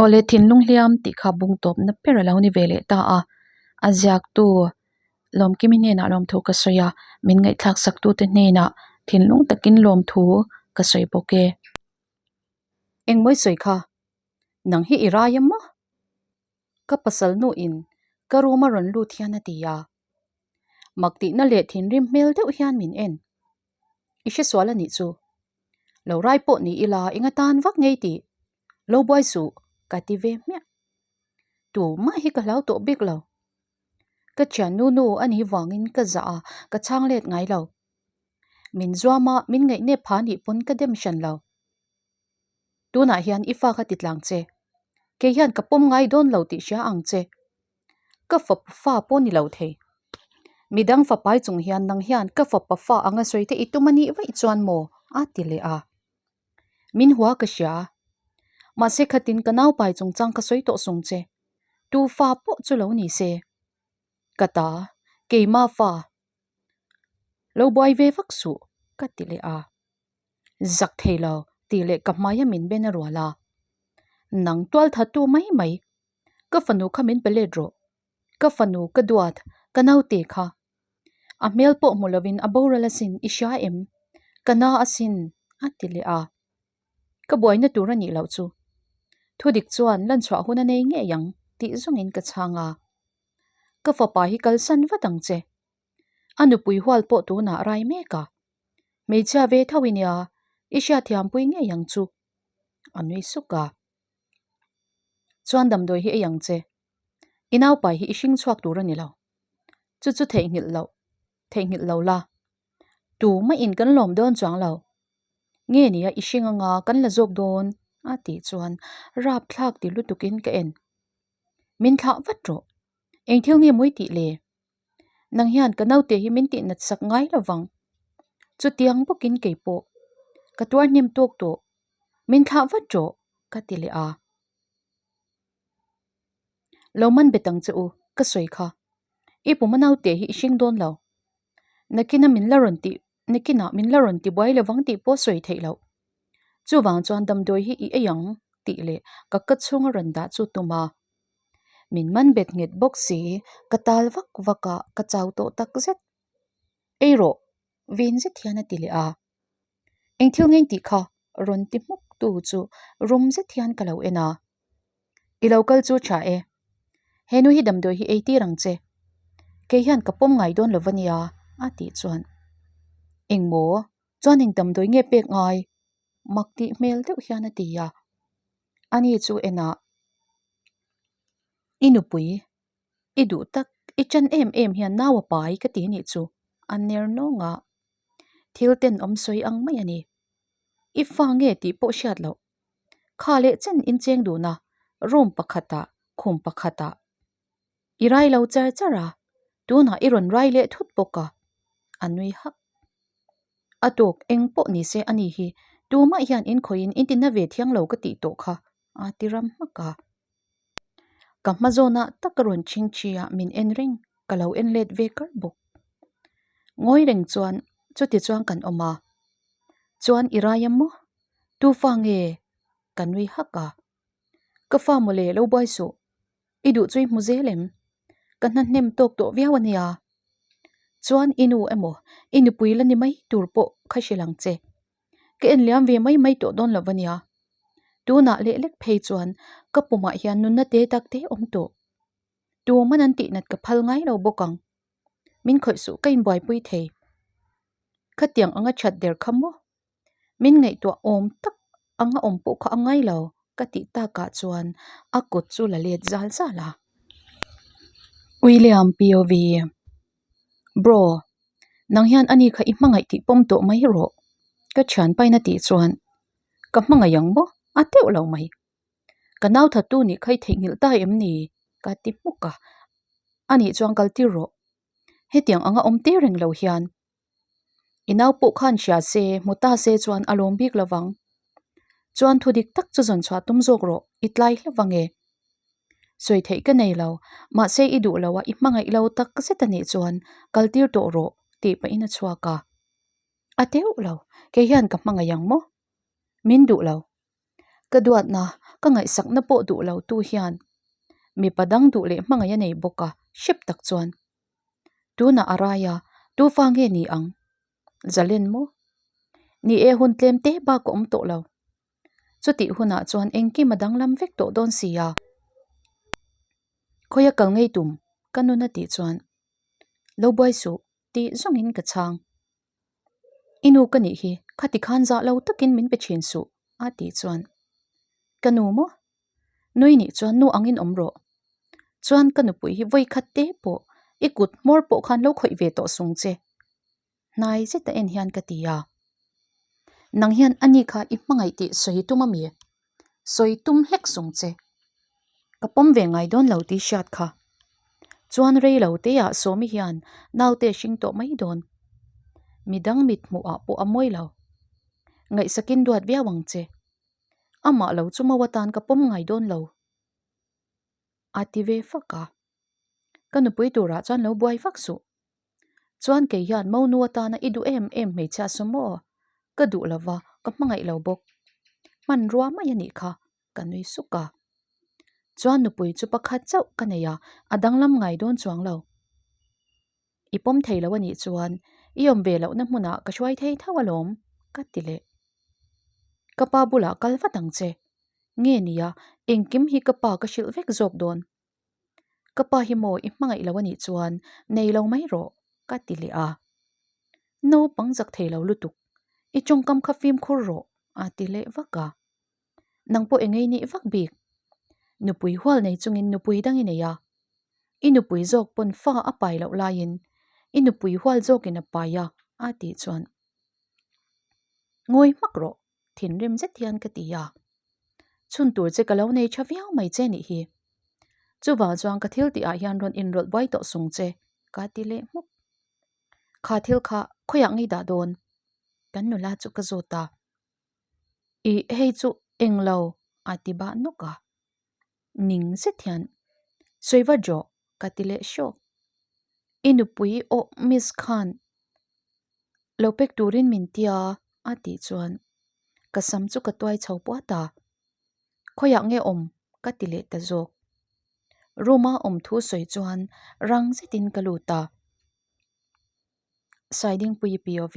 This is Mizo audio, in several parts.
Awle thinlung hliam tih kha bung tawpna ber a lo ni ve leh ta a, a ziaktu Lawmkimi hnenah lawmthu ka sawi a, min ngaihthlak saktute hnenah thinlung takin lawmthu ka sawi bawk e. Engmawi sawi kha, nang hi i rai a maw? Ka pasal nu in ka room a rawn lut hian a ti a, mak tihna leh thinrim hmel deuh hian min en. I hresual a nih chu. Lo rai pawh ni ila enga tan vak ngei tih lo buai suh ka ti ve hmiah. Tumah hi ka hlau tawh bik lo. Ka thiannu nu a nih vangin ka zah a, ka chhang let ngai lo. Min zuam a, min ngaihnep pha nih pawn ka dem hran lo. Tunah hian i fa kha ti tlang che. Kei hian ka pawm ngai dawn lo tih hria ang che. Ka fapa fa pawh ni lo thei. Midang fapai chung hian nang hian ka fapa fa anga sawi te i tum a nih vaih chuan maw? a ti leh a. Min hua ka hria. Mahse khatin ka naupai chungchang ka sawi tawh sung che. Tu fa pawh chu lo ni se. Ka ta, keima fa. Lo buai ve vak suh, ka ti leh a. Zak thei lo, tih leh ka hmaia min ben a rual a. Nang tual thattu mai mai. Ka fanu kha min pe let rawh. Ka fanu ka duat, ka naute kha. A hmel pawh hmu lovin a boral asin, i hria em? Ka na asin, a ti leh a. Ka buaina tur a nih loh chu. Thudik chuan lanchhuah hun a nei ngei ang tih zawngin ka chhang a. Ka fapa hi kalsan vat ang che. A nupui hual pawh tunah rai mek a. Hmeichhia ve tho i nia, i hriatthiampui ngei ang chu. A nui suk a. Chuan damdawi hi ei ang che. I naupai hi i hring chhuak tur a ni lo. Chu chu theihnghilh loh, theihnghilh lo la. Tu maiin kan lawm dawn chuang lo. Nge nia i hring anga kan la zawk dawn a tih chuan rapthlak ti lutukin ka en. Min thlah vat rawh. Eng thil nge mawi tih le? Nang hian ka naute hi min tih nat sak ngai lo vang. Chutiang bawkin kei pawh ka tuar hnem tawk tawh. Min thlah vat rawh ka ti leh a. Lo man bet ang che u, ka sawi kha. I pum a naute hi i hring dawn lo. Nakina min la rawn tih nakinah min la rawn ti buai lo vang tih pawh sawi theih loh. Chuvang chuan damdawi hi i ei ang tih leh ka ka chhunga rawn dah chu tum a. Min man bet nghet bawk si, ka tal vak vak a, ka chau tawh tak zet. Ei rawh, vin zet hian a ti leh a. Eng thil ngeng tih kha rawn ti hmuk tu chu rum zet hian ka lo en a. I lo kal chu tha e. He nu hi damdawi hi ei tir ang che. Kei hian ka pawm ngai dawn lo va nia a tih chuan. Engmaw chuan eng damdawi nge pek ngai? Mak tih hmel deuh hian a ti a. Ani chu enah i nupui I duh tak, i ṭan em em hian nau a pai ka ti nih chu a ner nawng a. Thil tenawm sawi ang mai a ni. I fa nge tih pawh hriat loh. Kha leh chen incheng dun a, room pakhatah, khum pakhatah. I rai lo char char a, tunah i rawn rai leh thut bawk a, a nui hak. A tawk eng pawh ni se a ni hi, tumah hian inkhawihin intina ve thiang lo ka tih tawh kha a ti ram hmak a. Ka hma zawnah tak a rawn chhing chi a, min en reng, ka lo en let ve kar bawk. Ngawi reng chuan chuti chuan kan awm a, chuan i rai a maw? Tu fa nge? Ka nui hak a. Ka fa mawle lo buai suh, i duh chu i hmu zel em? Ka hna hnem tawk tawh viau a nia. Chuan i nu emaw i nupui la ni mai tur pawh kha hrilh ang che. Ka en liam ve mai mai tawh dawn lo va nia. Tunah leh lek phei chuan ka pumah hian nunna te tak te awm tawh. Tuman an tihnat ka phal ngai lo bawk ang. Min khawih suh ka inbuaipui thei. Khatiang anga that der kha maw? Min ngaihtuah awm tak anga awm pawh kha a ngai lo ka tih takah chuan a kut chu la let zal zal a. William POV. Bro, nang hian ani kha i hmangaih tih pawm tawh mai rawh. Ka thian paina tih chuan ka hmangaih ang maw? A teuh lo mai. Ka nau thattu nih kha i theihnghilh ta em ni? Ka ti hmuk a. Anih chuan kal tir rawh. Hetiang anga awm tir reng lo hian I nau pawh khan hria se, hmu ta se chuan a lawm bik lovang. Chuan thu dik tak chu zawn chhuah tum zawk rawh, i tlai hlauh vang e. Sawi theih ka nei lo, mahse i duh lo a, i hmangaih lo tak zet a nih chuan kal tir tawh rawh tih pahin a chhuak a. A teuh lo, kei hian ka hmangaih ang maw? Min duh lo. Ka duatna, ka ngaihsakna pawh duh lo tu hian mipa dang duh leh hmangaih a nei bawk a, hrep tak chuan. Tunah a rai a, tu fa nge ni ang? Zalen maw? Ni e, hun tlem te bak a awm tawh lo. Chutih hunah chuan engkim a danglam vek tawh dawn si a. Khawia kal ngei tum? Ka nun a tih chuan, Lo buai suh, tih zawngin ka chhang. I nu ka nih hi, khati khan zah lo takin min pe thin suh, a tih chuan, Ka nu maw? Nui nih chuan nu angin awm rawh. Chuan ka nupui hi vawi khat te pawh i kut hmawr pawh khan lo khawih ve tawh sung che. Hnai zeta en hian ka ti a. Nang hian ani kha i hmangaih tih sawi tum a mi? Sawi tum hlek sung che. Ka pawm ve ngai dawn lo tih hriat kha. Chuan rei lo teah Sawmi hian naute hring tawh mai dawn. Midang mit hmuhah pawh a mawi lo. Ngaihsakin duat viau ang che. Amah lo chu mau atan ka pawm ngai dawn lo. A ti ve fak a. Ka nupui turah chuan lo buai vak suh. Chuan kei hian monu atana i duh em em hmeichhia saw maw? Ka duh lo va, ka hmangaih lo bawk. Hmanrua mai a nih kha, ka nui suk a. Chuan nupui chu pakhat chauh ka nei a, a danglam ngai dawn chuang lo. I pawm thei lo a nih chuan i awm ve lohna hmunah ka hruai thei tho alawm, ka ti leh. Ka pa bulah kal vat ang che. Nge nia, engkim hi ka pa ka hrilh vek zawk dawn. Ka pa hi maw i hmangaih lo a nih chuan nei lo mai rawh, ka ti leh a. Naupang zak thei lo lutuk, i tawngkam kha fimkhur rawh, a ti leh vak a. Nang pawh engei nih vak bik. Nupui hual nei chungin nupui dang i nei a. I nupui zawk pawn fa a pai loh laiin i nupui hual zawkin a pai a, a tih chuan. Ngawi hmak rawh, thinrim zet hian ka ti a. Chhun tur che ka lo nei tha viau mai che nih hi. Chuvang chuan ka thil tihah hian rawn inrawlh buai tawh sung che, ka ti leh hmuk. Kha thil kha khawiah ngei dah dawn? Kan nula chu ka zawt a. Ih hei chu eng lo a ti bah nawk a. Ning zet hian sawi vat rawh ka ti leh hrawk. I nupui aw miss khan lo pek turin min tia a tih chuan ka sam chu ka tuai chho puat a. Khawiah nge awm ka ti leh ta zawk. Room a awm thu sawi chuan rang zetin ka lut a. Saidingpuii POV.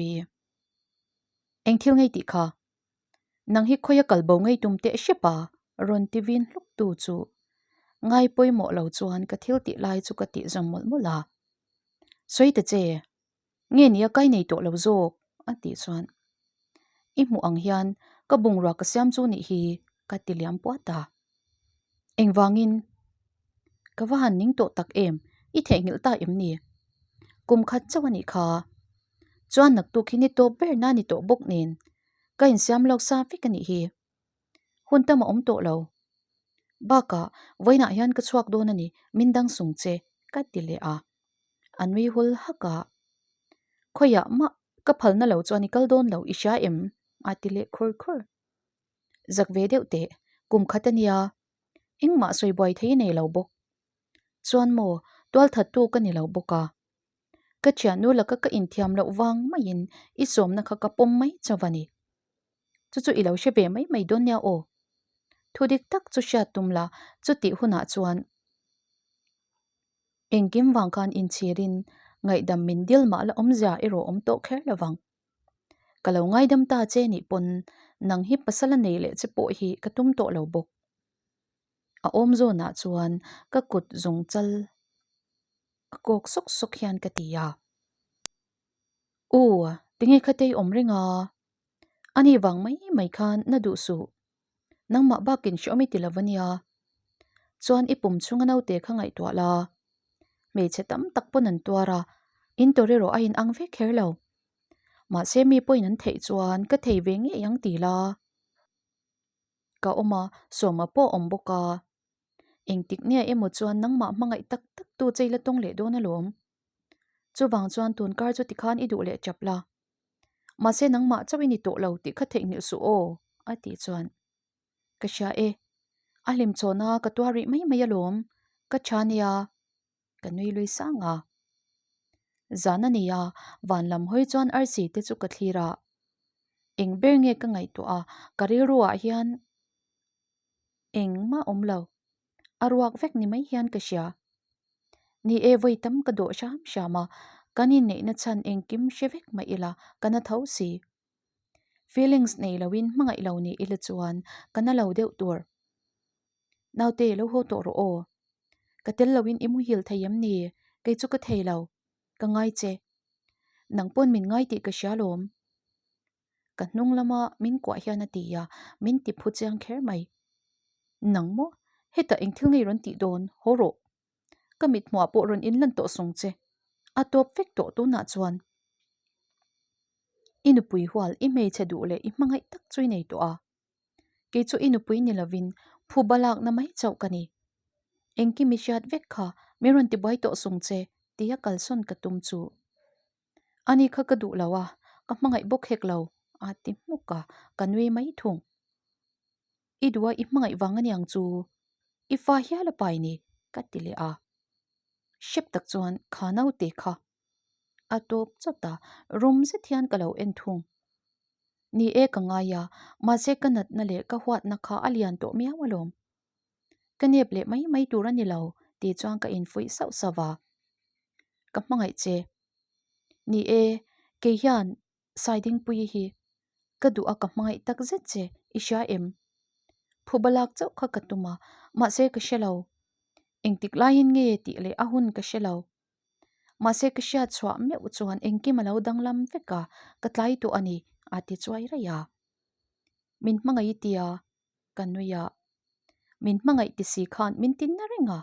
Eng thil ngei tih kha? Nang hi khawia kal bo ngei tum teh hrep a, rawn ti vin hluk tu chu ngai pawimawh lo chuan ka thil tih lai chu ka tih zawm mawlh mawlh a. Sawi ta che, nge nia kai nei tawh lo zawk? a tih chuan I hmuh ang hian ka bungrua ka siam chu nih hi ka ti liam puat a. Engvangin? Ka va han ning tawh tak em, i theihnghilh ta em ni? Kum khat chauh a nih kha. Chuan naktuk hi ni tawp ber na ni tawh bawk nen ka insiam lawk sa vek a nih hi. Hun tam a awm tawh lo. Bakah vawiinah hian ka chhuak dawn a ni, min dang sung che, ka ti leh a. A nui hul hak a. Khawiah mah ka phalna lo chuan i kal dawn lo, i hria em? a ti leh khur khur. Zak ve deuh teh, kum khat a nia. Engmah sawi buai thei nei lo bawk. Chuan maw, tualthattu ka ni lo bawk a. Ka thiannu laka ka inthiam loh vang maiin i sawmna kha ka pawm mai chauh a ni. Chu chu i lo hre ve mai mai dawn nia aw. Thu dik tak chu hriat tum la, chutih hunah chuan engkim vang khan inchhirin ngaihdam min dil mah la awmzia erawh awm tawh kher lo vang. Ka lo ngaidam ta che nih pawn nang hi pasal a nei leh che pawh hi ka tum tawh lo bawk. A awm zawnah chuan ka kut zung chal a kawk sawk sawk hian ka ti a. U, tinge khatei awm reng a? Ani vang mai mai khan na duh suh. Nangmah bakin hreawm i ti lo a nia. Chuan i pum chhunga naute kha ngaihtuah la. Hmeichhe tam tak pawn an tuar a, in tawr erawh a inang vek kher lo. Mahse mi pawhin an theih chuan ka thei ve ngei ang ti la. Ka awm a, Sawma pawh a awm bawk a. Engtik nge emaw chuan nangmah hmangaih tak tak tu che i la tawng leh dawn alawm. Chuvang chuan tun kar chu tikhan i duh leh chap la. Mahse nangmah chauh i ni tawh lo tih kha theihnghilh suh aw, a tih chuan. Ka hria e, a hlimchhawn a ka tuar rih mai mai alawm, ka tha nia. Ka nui lui sang a. Zan a ni a, van lam hawi chuan arsi te chu ka thlir a. Eng ber nge ka ngaihtuah a, ka rilru ah hian. Engmah awm lo. A ruak vek ni mai hian ka hria. Ni e, vawi tam ka dawh hram hram a, kan inneihna chhan engkim hre vek mah ila ka na tho si. Feelings nei loin hmangaih lo ni ila chuan ka na lo deuh tur. Naute lo haw tawh rawh aw. Ka tel loin i muhil thei em ni? Kei chu ka thei lo. Ka ngai che. Nang pawn min ngai tih ka hria lawm. Ka hnung lama min kuah hian a ti a, min ti phu chiang kher mai. Nang maw? Hetah eng thil ngei rawn tih dawn? Haw rawh. Ka mithmuah pawh rawn inlan tawh sung che. A tawp vek tawh tunah chuan. I nupui hual, i hmeichhe duh leh i hmangaih tak chu i nei tawh a. Kei chu i nupui ni lovin phuba lakna mai chauh ka ni. Engkim i hriat vek kha min rawn tibuai tawh sung che tia kalsawn ka tum chu. Ani kha ka duh lo a, ka hmangaih bawk hek lo a ti hmuk a, ka nui mai thung. I duh a i hmangaih vang aniang chu i fa hial a pai ni ka ti leh a. Hrep tak chuan kha naute kha a tawp chawt a, rum zet hian ka lo en thung. Ni e ka ngai a, mahse ka natna leh ka huatna kha a lian tawh miau alawm. Ka nep leh mai mai tur a ni lo tih chuan ka infuih sauh sauh a. Ka hmangaih che. Ni e, kei hian Saidingpuii hi ka duh a ka hmangaih tak zet che, i hria em? Phuba lak chauh kha ka tum a, mahse ka hre lo. Engtik laiin nge tih leh a hun ka hre lo. Mahse ka hriat chhuah meuh chuan engkim a lo danglam vek a, ka tlai tawh a ni, a ti chuai raih a. Min hmangaih i tia, ka nui a. Min hmangaih ti si khan min tin na reng a.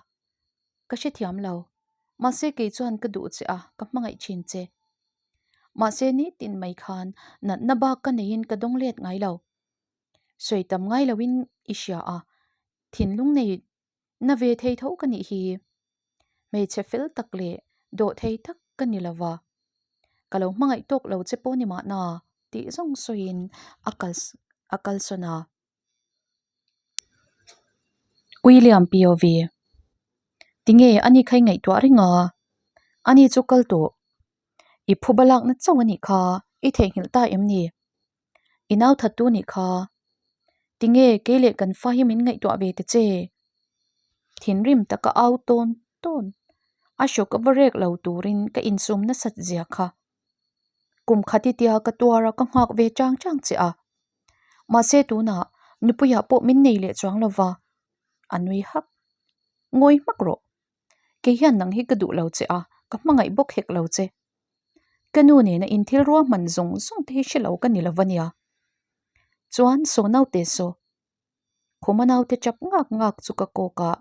Ka hrethiam lo. Mahse kei chuan ka duh che a, ka hmangaih thin che. Mahse nitin mai khan natna bak ka neiin ka dawng let ngai lo. Sawi tam ngai loin i hria a, thinlung nei Na ve thei tho ka nih hi. Hmeichhe fel tak leh dawh thei tak ka ni lo va. Ka lo hmangaih tawk lo che pawh ni mahna tih zawng sawiin a kal a kalsawn a. William POV. Tinge ani kha i ngaihtuah reng a? Ani chu kal tawh. I phuba lakna chauh a nih kha i theihnghilh ta em ni? I nau thattu nih kha. Tinge kei leh kan fa hi min ngaihtuah ve ta che? Thinrim taka au tawn tawn a hrawk a va rek lo turin ka insum nasat zia kha. Kum khat i tia ka tuar a ka nghak ve chang chang che a. Mahse tunah nupuiah pawh min nei leh chuang lova. A nui hak. Ngawi hmak rawh. Kei hian nang hi ka duh lo che a, ka hmangaih bawk hek lo che. Ka nu nena inthil ruahman zawng zawng te hi hre lo ka ni lo va nia. Chuan saw naute saw. Khuma naute chap ngak ngak chu ka kawk a.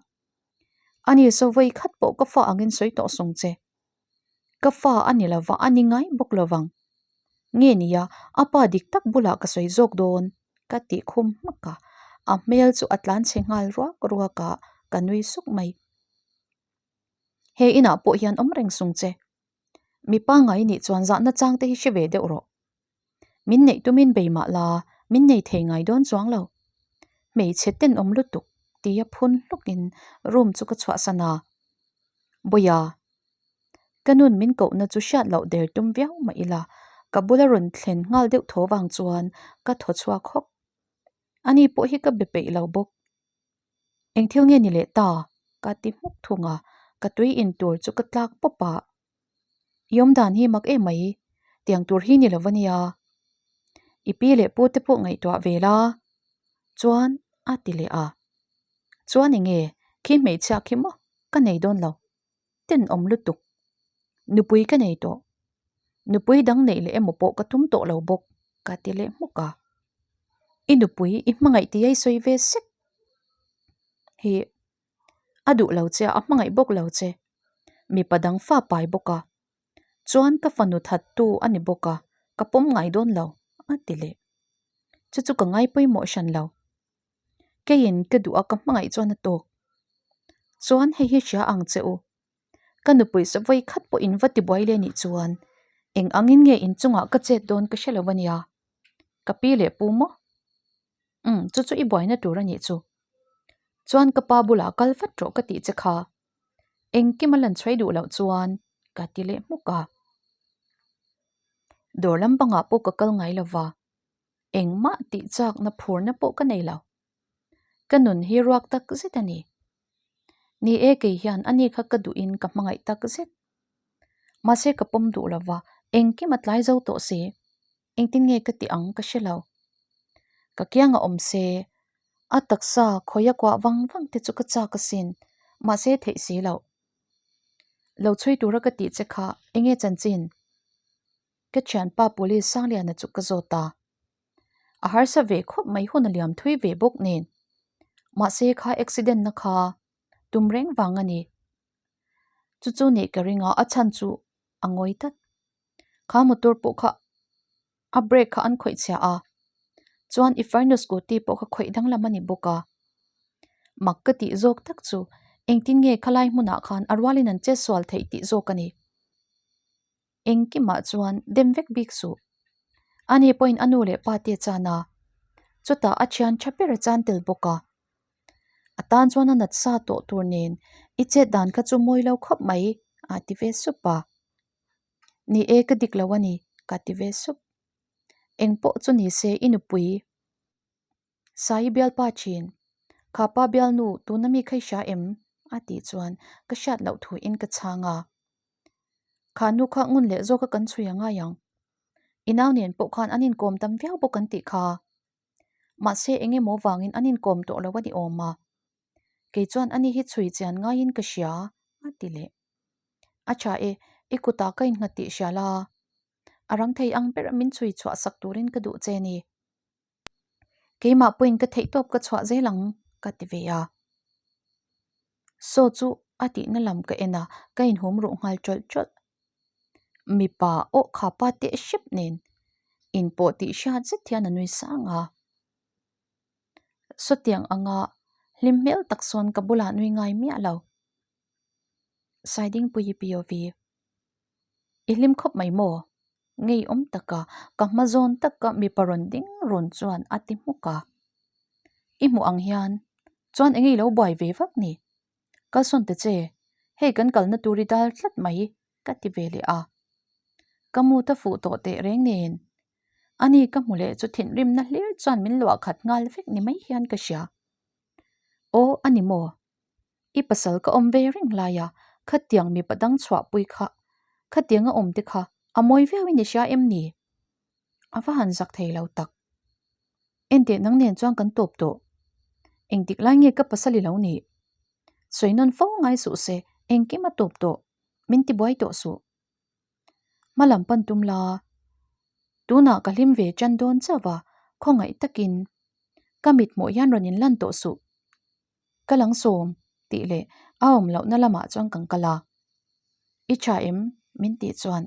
Ani saw vawi khat pawh ka fa angin sawi tawh sawng che. Ka fa a ni lo va, a ni ngai bawk lo vang. Nge nia, a pa dik tak bulah ka sawi zawk dawn ka tih khum hmak a. A hmel chu a tlanchhe nghal ruak ruak a, ka nui suk mai. He inah pawh hian awm reng sung che. Mi pangngai nih chuan zahna chang te hi hre ve deuh rawh. Min neih tumin bei mah la, min nei thei ngai dawn chuang lo. Hmeichhe tenawm lutuk tia phun hlukin room chu ka chhuahsan a. Bawia, ka nun min kohna chu hriat loh der tum viau mah ila, ka bula rawn thlen nghal deuh tho vang chuan ka thaw chhuak hawk. Ani pawh hi ka be peih lo bawk. Eng thil nge ni leh ta? Ka ti hmuk thung a, ka tui in tur chu ka tlak pawp a. I awm dan hi mak em mai, tiang tur hi ni lo va nia. I pi leh pu te pawh ngaihtuah ve la. Chuan a ti leh a. Chuan eng nge khi hmeichhia khi maw ka nei dawn lo. Tenawm lutuk. Nupui ka nei tawh. Nupui dang neih leh emaw pawh ka tum tawh lo bawk ka ti leh hmuk a. I nupui i hmangaih tih a i sawi ve sek hi a duh lo che a, a hmangaih bawk lo che. Mipa dang fa pai bawk a, chuan ka fanu thattu a ni bawk a, ka pawm ngai dawn lo a ti leh. Chu chu ka ngai pawimawh hran lo. Keiin ka duh a ka hmangaih chuan a tawk. Chuan hei hi hria ang che u. Ka nupui sa vawi khat pawh in va tibuai leh nih chuan eng angin nge inchungah ka chet dawn ka hre lo a nia. Ka pi leh pu maw? Umm chu chu i buaina tur a nih chu. Chuan ka pa bulah kal vat rawh ka tih che kha. Engkim a lan chhuai duh loh chuan ka ti leh hmuk a. Dawr lampangah pawh ka kal ngai lo va, engmah tih chakna phurna pawh ka nei lo. Ka nun hi ruak tak zet a ni. Ni e kei hian ani kha ka duhin ka hmangaih tak zet. Mahse ka pawm duh lova, engkim a tlai zo tawh si. Engtin nge ka tih ang ka hre lo. Ka kiang a awm se, a taksa khawia kuah vang vang te chu ka chak asin, mahse theih si loh. Lo chhui tura ka tih che kha enge chanchin? Ka thianpa Police Sangliana chu ka zawt a. A harsa ve khawp mai hun a liam thui ve bawk nen. Mahse kha accident na kha tum reng vang a ni. Chu chu nih ka ring a, a chhan chu a ngawi tlat. Kha motor pawh kha a brake kha an khawih chhia a, chuan i farnu scooty pawh kha khawih danglam a ni bawk a. Mak ka tih zawk tak chu engtin nge khalai hmunah khan a rualin an chetsual theih tih zawk a ni. Engkimah chuan dem vek bik suh. Ani pawhin a nu leh pa te a chan a, chutah a thian tha ber a chan tel bawk a. A tan chuan a nat sa tawh tur nen i chet dan kha chu mawi lo khawp mai a ti ve sup a. Ni e ka dik lo a ni ka ti ve sup. Engpawh chu ni se i nupui. Sai bialpa thin, Kha pa bialnu tuna mi kha i hria em? a tih chuan ka hriat loh thu in ka chhang a. Kha nu kha ngun leh zawka kan chhui a ngai ang. I nau nen pawh khan an inkawm tam viau bawk an tih kha. Mahse eng emaw vangin an inkawm tawh lo a ni awm a. Kei chuan ani hi chhui chian ngaiin ka hria a ti leh. A tha e, i kutah ka innghat tih hria la. A rang thei ang ber min chhui chhuah sak turin ka duh che ni. Keimah pawhin ka theihtawp ka chhuah zel ang ka ti ve a. Saw chu a tihna lam ka en a, ka inhum ruh nghal tawlh tawlh. Mipa aw kha pa teh hrep nen inpawh tih hriat zet hian a nui sang a. Sawtiang anga hlim hmel tak sawn ka bulah nui ngai miah lo. Saidingpuii POV. I hlim khawp mai maw? Ngeiawm taka ka hma zawn taka mipa rawn ding rawn chuan a ti hmuk a. I hmuh ang hian chuan enge i lo buai ve vak ni? Kalsawn ta che, hei kan kalna tur i dal tlat mai ka ti ve leh a. Ka mu ta fuh tawh teh reng nen. Ani ka hmu leh chu thinrimna hlir chuan min luah khat nghal vek ni mai hian ka hria. Aw a ni maw? I pasal ka awm ve reng lai a, khatiang mipa dang chhuahpui kha, khatiang a awm te kha a mawi viau in i hria em ni? A va han zak thei lo tak. Enteh nang nen chuan kan tawp tawh. Engtik lai nge ka pasal i lo nih? Sawi nawn fo ngai suh se, engkim a tawp tawh, min tibuai tawh suh. Hma lam pan tum la, tunah ka hlim ve tan dawn chauh va, khawngaih takin ka mithmuh hian rawn inlan tawh suh. Ka lang sawm tih leh a awm lohna lamah chuan kan kal a. I tha em? min tih chuan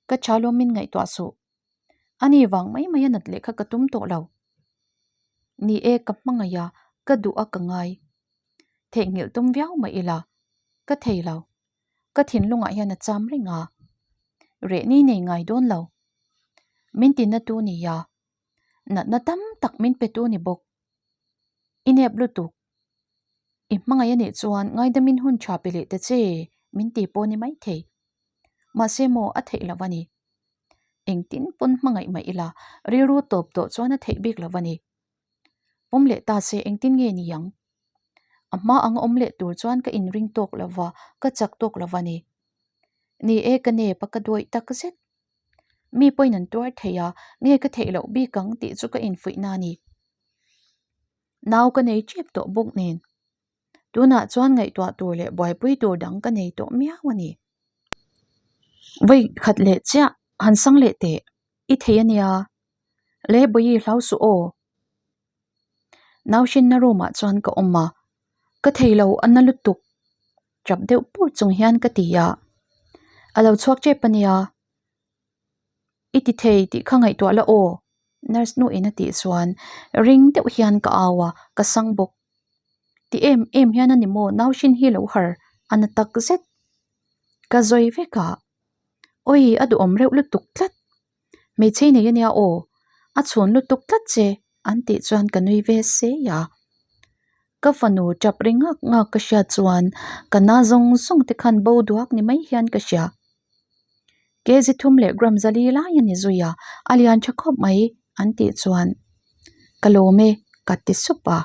ka tha lawm min ngaihtuah suh. Ani vang mai mai a nat leh kha ka tum tawh lo. Ni e ka hmangaih a, ka duh a ka ngai. Theihnghilh tum viau mah ila ka thei lo. Ka thinlungah hian a cham reng a, rehni nei ngai dawn lo. Min tina tu ni a, natna tam tak min pe tu ni bawk. I nep lutuk. I hmangaih a nih chuan ngaidamin hun tha pe leh ta che min ti pawh ni maithei. Mahse maw a theih lo a ni. Engtin pawn hmangaih mah ila rilru tawp tawh chuan a theih bik lo a ni. Pawm leh ta se engtin nge ni ang? A hma anga awm leh tur chuan ka inring tawk lo va, ka chak tawk lo va ni. Ni e ka nep a ka dawih tak zet. Mi pawhin an tuar thei a, nge ka theih loh bik ang tih chu ka infuihna a ni. Nau ka nei tep tawh bawk nen. Tunah chuan ngaihtuah tur leh buaipui tur dang ka nei tawh miau a ni. Vawi khat leh chiah han sang leh teh i thei a nia. Le bawi hlau suh aw. Nauhrinna room ah chuan ka awm a, ka thei lo a na lutuk tap deuh pur chung hian ka ti a, a lo chhuak tep a nia i ti thei tih kha ngaihtuah la aw nurse nu in a tih chuan ring deuh hian ka au a ka sang bawk ti em em hian a ni maw nauhrin hi lo har a na tak zet ka zawi vek a awi a duhawm reuh lutuk tlat. Hmeichhe nei ania aw, a chhun lutuk tlat che an tih chuan ka nui ve sei a. Ka fanu tap ri ngak ngak ka hriat chuan ka na zawng zawng te khan bo duak ni mai hian ka hria. Kg thum leh gram zali lai a ni zui a, a lian tha khawp mai an tih chuan ka lawm e ka ti sup a.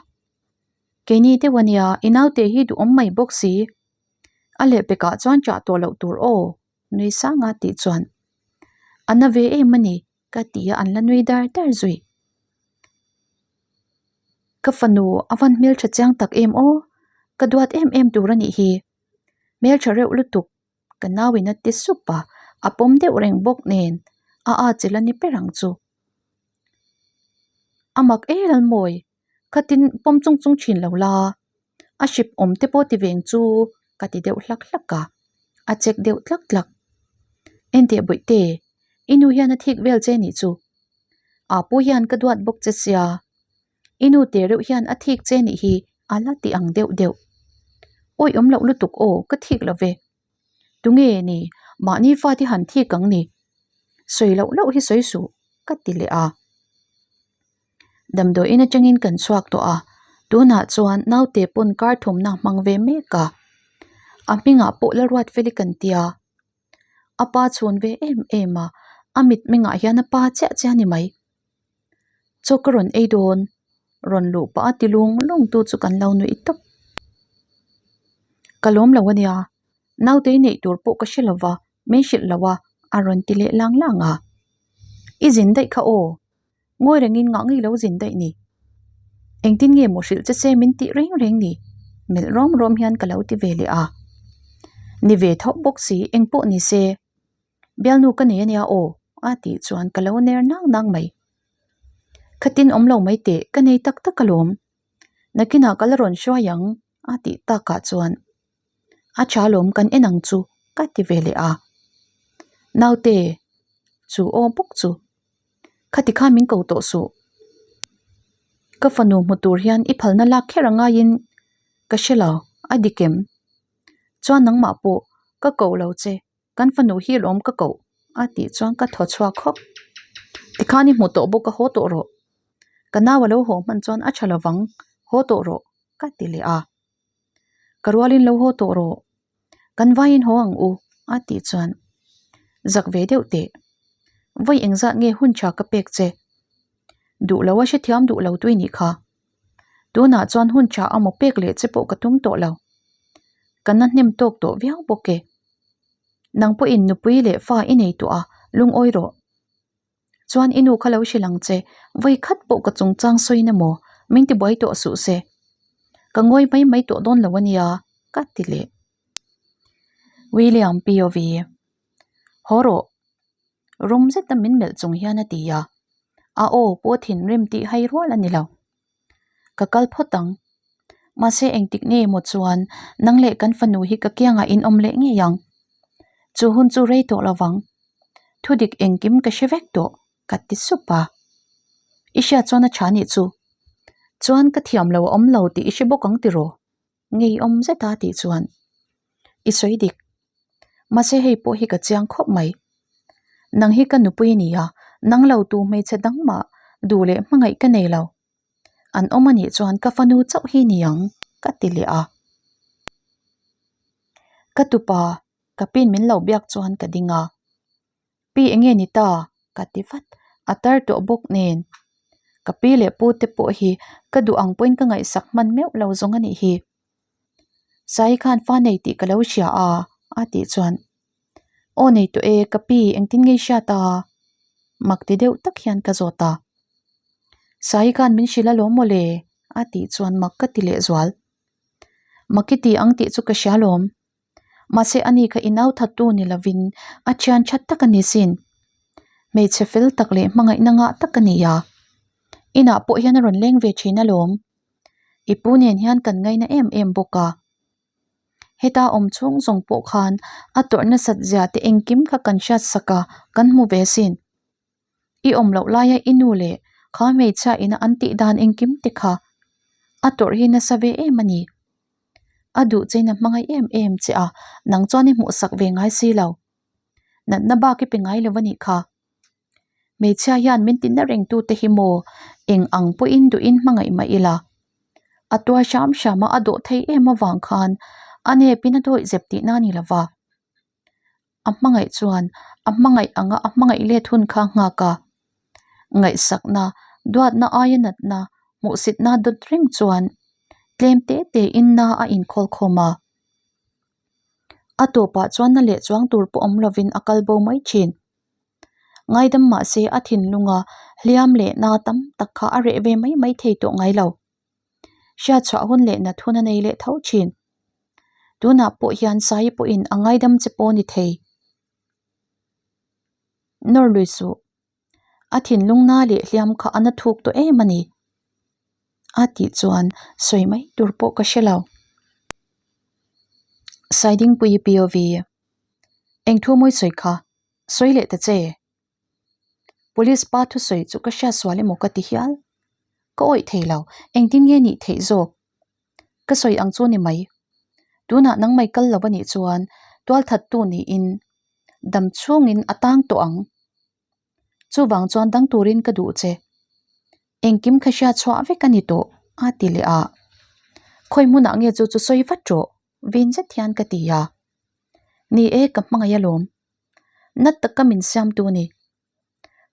Keini deuh a nia, i naute hi duhawm mai bawk si. A lehpekah chuan chah tawh loh tur aw, nui sanga tih chuan. A na ve em a ni, ka ti a, an la nui dar dar zui. Ka fanu a van hmeltha chiang tak em aw, ka duat em em tur a nih hi. Hmeltha reuh lutuk, ka nauin a ti sup a, a pawm deuh reng bawk nen a atchilh a ni ber ang chu. A mak e Lalmawi, khatin pawm chung chung thin lo la, a hrip awm te pawh ti veng chu ka ti deuh hlak hlak a, a check deuh tlak tlak. Enteh Bawihte, i nu hian a thik vel che nih chu. Aa pu hian ka duat bawk che sia, i nu te reuh hian a thik che nih hi a la ti ang deuh deuh. Awi awm loh lutuk aw, ka thik lo ve. Tunge ni, mahni fate han thik ang ni. Sawi loh loh hi sawi suh, ka ti leh a. Damdawiin atangin kan chhuak tawh a, tunah chuan naute pawn kar thawmna hmang ve mek a. A hmingah pawh la ruat fel i kan tia. A pa chhun ve em em a, a mitmengah hian a pa chiah chiah a ni mai. Chaw ka rawn ei dawn, rawn luh pah a ti lung lung tu chu kan lo nuih tawp. Ka lawm lo a nia, naute i neih tur pawh ka hre lo va, min hrilh lo a, a rawn ti leh lang lang a. I zin daih kha aw, ngawi rengin ngah ngei lo zin daih ni. Engtin nge maw hrilh che se min tih reng reng ni? Melh rawm rawm hian ka lo ti ve leh a. Ni ve tho bawk si, engpawh ni se. Bialnu ka nei ania aw a tih chuan ka lo ner nang nang mai. Khatin awm lo mai teh, ka nei tak tak alawm. Nakinah ka la rawn hruai ang a tih takah chuan a tha alawm kan en ang chu ka ti ve leh a. Naute chu aw bawk chu khati khan min ko tawh suh. Ka fanu hmu tur hian i phalna lak kher a ngaiin ka hre lo a dik em? Chuan nangmah pawh ka ko lo che. Kan fanu hi lawm ka koh a tih chuan ka thaw chhuak khawp. Tikhan i hmu tawh bawk a haw tawh rawh. Ka nau a lo haw hman chuan a tha lovang haw tawh rawh ka ti leh a. Ka rualin lo haw tawh rawh. Kan vaiin haw ang u a tih chuan zak ve deuh teh. Vawi engzat nge hun tha ka pek che. Duh lo a hrethiam duh lo tui nih kha. Tunah chuan hun tha a maw pek leh che pawh ka tum tawh lo. Ka na hnem tawk tawh viau bawk e. Nang pawhin nupui leh fa i nei tawh a, lungawi rawh. Chuan i nu kha lo hrilh ang che, vawi khat pawh ka chungchang sawiin emaw min tibuai tawh suh se. Ka ngawi mai mai tawh dawn lo a nia, ka ti leh. William POV. Haw rawh. Rum zeta min melh chung hian a ti a, a aw pawh thinrim tih hai rual a ni lo. Ka kal phawt ang. Mahse engtik nge maw chuan nang leh kan fanu hi ka kiangah in awm leh ngei ang. Chu hun chu rei tawh lo vang. Thudik engkim ka hre vek tawh ka ti sup a. I hriat chuan a tha nih chu. Chuan ka thiam lo a awm lo tih i hre bawk ang tiraw? Ngeiawm zeta tih chuan i sawi dik. Mahse hei pawh hi ka chiang khawp mai. Nang hi ka nupui a ni a, nang lo tu hmeichhe dang mah duh leh hmangaih ka nei lo. An awm a nih chuan ka fanu chauh hi ni ang ka ti leh a. Ka tupa ka pin min lo biak chuan ka ding a. Pi enge ni ta? ka ti vat. A tar tawh bawk nen. Ka pi leh pu te pawh hi ka duh ang pawhin ka ngaihsak hman meuh lo zawng a nih hi. Sai khan fa nei tih ka lo hria a, a tih chuan, Aw nei tawh e, ka pi engtin nge i hriat a? Mak ti deuh tak hian ka zawt a. Sai khan min hrilh alawm mawle, a tih chuan mak ka ti lehzual. Mak i ti ang tih chu ka hria alawm. Mahse ani kha i nau thattu ni lovin a thian that tak a ni sin. Hmeichhe fel tak leh hmangaihna ngah tak a ni a. Inah pawh hian a rawn leng ve thin alawm. I pu nen hian kan ngaina em em bawk a. Heta awm chhung zawng pawh khan a tawrh nasat zia te engkim kha kan hriat sak a, kan hmu ve sin. I awm loh laia i nu leh kha hmeichhia ina an tih dan engkim te kha a tawrh hi nasa ve em a ni. A duh chein a hmangaih em em che a, nang chuan i hmuhsak ve ngai si lo. Natna bak i pe ngai lo a nih kha. Hmeichhia hian min tinna reng tute hi maw eng ang pawhin duhin hmangaih mah ila. A tuar hram hram a, a dawh thei em avang khan a nepin a dawih zep tihna a ni lo va. A hmangaih chuan a hmangaih anga a hmangaih let hun kha nghak a, ngaihsakna, duatna aia natna, hmuhsitna dawt reng chuan. Tlem te te in na a inkhawl khawm a. A tawpah chuan na leh chuang tur pawh awm lovin a kal bo mai thin. Ngaidam mahse a thinlunga hliam leh na tam tak kha a reh ve mai mai thei tawh ngai lo. Hriatchhuah hun leh nat hun a nei leh tho thin. Tunah pawh hian Sai pawhin a ngaidam che pawh ni thei. Nawr lui suh. A thinlung na leh hliam kha a na thuk tawh em a ni. A tih chuan sawi mai tur pawh ka hre lo. Saidingpuii POV Eng thu mawi sawi kha? Sawi leh ta che. Police pa thusawi chu ka hriat sual emaw ka ti hial. Ka awih thei lo, engtin nge nih theih zawk? Ka sawi ang chu ni mai. Tunah nangmai kal lo a nih chuan tualthattu niin dam chhungin a tang tawh ang. Chuvang chuan dang turin ka duh che. Engkim kha hriat chhuah vek a ni tawh a ti leh a. Khawi hmunah nge chu chu sawi vat rawh vin zet hian ka ti a. Ni e ka hmangaih alawm. Nat taka min siamtu a ni.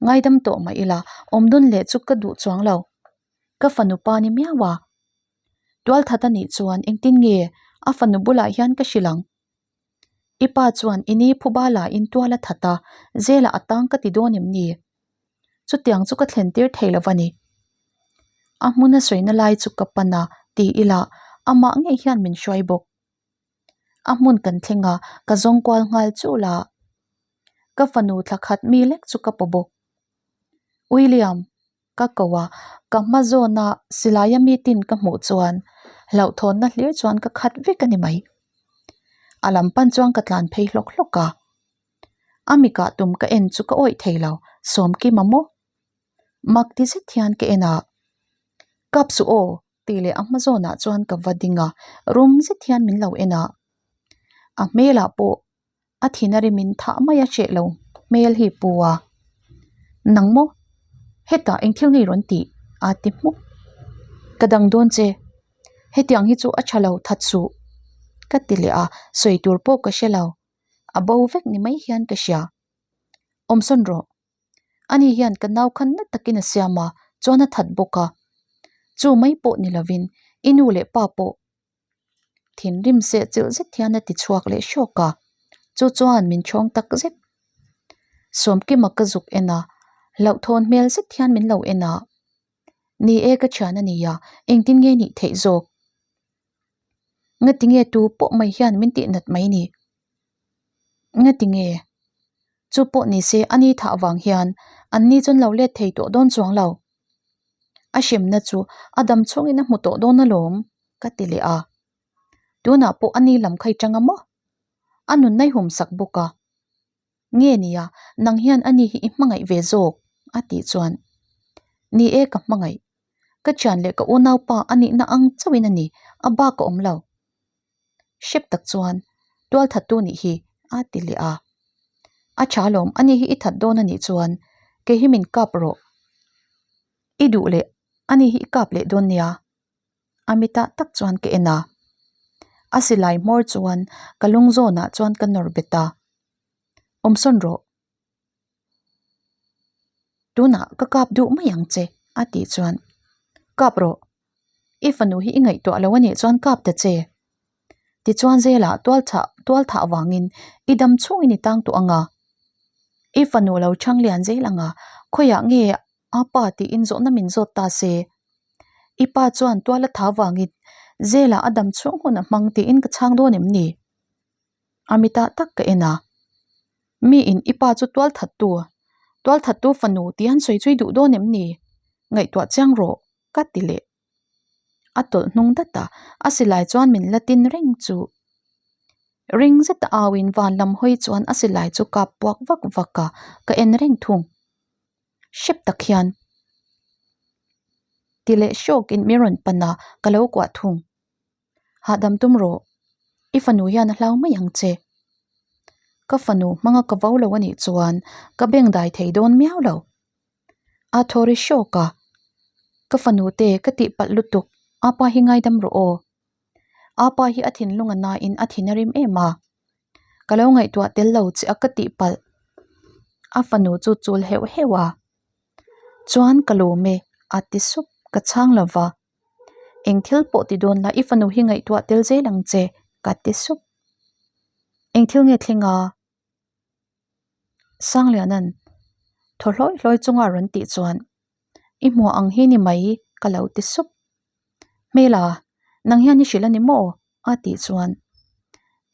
Ngaidam tawh mah ila awmdun leh chu ka duh chuang lo. Ka fanu pa ni miau a. Tualthat a nih chuan engtin nge a fanu bulah hian ka hrilh ang? I pa chuan i ni phuba la in tual a that a, zelah a tang ka ti dawn em ni? Chutiang chu ka thlen tir thei lo va ni. A hmun a sawina lai chu ka pan a ti ila amah ngei hian min hruai bawk. A hmun kan thleng a, ka zawng kual nghal chul a. Ka fanu thla khat mi lek chu ka paw bawk. William, ka ko a, ka hma zawna silaia meeting ka hmuh chuan hlauhthawnna hlir chuan ka khat vek a ni mai. A lam pan chuan ka tlan phei hlawk hlawk a. A mikah tum ka en chu ka awih thei lo, Sawmkima maw? Mak ti zet hian ka en a, Kap suh aw tih leh a hma zawnah chuan ka va ding a, rum zet hian min lo en a. A hmelah pawh a thin a rimin thah mai a hreh lo hmel hi pu a. Nang maw? Hetah eng thil ngei rawn tih? a ti hmuk. Ka dang dawn che. Hetiang hi chu a tha lo that suh ka ti leh a, sawi tur pawh ka hre lo. A bo vek ni mai hian ka hria. Awmsawn rawh. Ani hian ka nau khan na takin a siam a, chuan a that bawk a. Chu mai pawh ni lovin i nu leh pa pawh thinrim seh chilh zet hian a ti chhuak leh hrawk a, chu chuan min chhawng tak zet. Sawmkima ka zuk en a, hlauhthawn hmel zet hian min lo en a. Ni e ka thian a ni a, engtin nge nih theih zawk? Ngati nge tu pawh mai hian min tih nat mai ni? Ngati nge? Chu pawh ni se a ni thah vang hian an ni chuan lo let thei tawh dawn chuang lo. A hremna chu a dam chhungin a hmu tawh dawn alawm ka ti leh a. Tunah pawh a ni lam kha i chang a maw? A nunna i hum sak bawk a. Nge nia, nang hian a ni hi i hmangaih ve zawk a tih chuan Ni e ka hmangaih. Ka thian leh ka unaupa a nihna ang chauhin a ni, a bak a awm lo. Hrep tak chuan tualthattu nih hi a ti leh a. A tha lawm ani hi i that dawn a nih chuan kei hi min kap rawh. I duh leh ani hi i kap leh dawn nia. A mitah tak chuan ka en a. A silai hmawr chuan ka lung zawnah chuan ka nawr bet a. Awmsawn rawh. Tunah ka kap duh mai ang che a tih chuan kap rawh i fanu hi i ngaihtuah lo a nih chuan kap ta che tichuan zelah tual thah tual thah vangin i dam chhungin i tang tawh ang a i fanu lo chhang lian zel ang a khawiah nge a pa tiin zawhna min zawt ta se i pa chuan tual a tha vangin zelah a dam chhung hun a hmang tiin ka chhang dawn em ni? A mitah tak ka en a, Mi in i pa chu tual thattu, tual thattu fanu tih an sawi chui duh dawn em ni? Ngaihtuah chiang rawh, ka ti leh. A tawlh hnung dat a, a silai chuan min la tin reng chu. Ring zeta auin van lam hawi chuan a silai chu kap puak vak vak a, ka en reng thung. Hrep tak hian ti leh hrawkin min rawn pan a, ka lo kuah thung. Hahdam tum rawh, i fanu hian a hlau mai ang che. Ka fanu hmanga ka vo lo a nih chuan ka beng dai thei dawn miau lo. A thaw ri hrawk a, Ka fanu te ka tih palh lutuk, apa hi ngaidam rawh aw. Apa hi a thinlung a nain a thin a rim em a. Ka lo ngaihtuah tel lo che a ka tih palh. A fanu chu chul heuh heuh a, Chuan ka lawm e, a ti sup, ka chhang lo va. Eng thil pawh ti dawn la i fanu hi ngaihtuah tel zel ang che ka ti sup. Eng thil nge thleng a? Sangliana'n thaw hlawi hlawi chunga a rawn tih chuan i hmuh ang hi ni mai ka lo ti sup. Hmela, nang hian i hrilh a ni maw? a tih chuan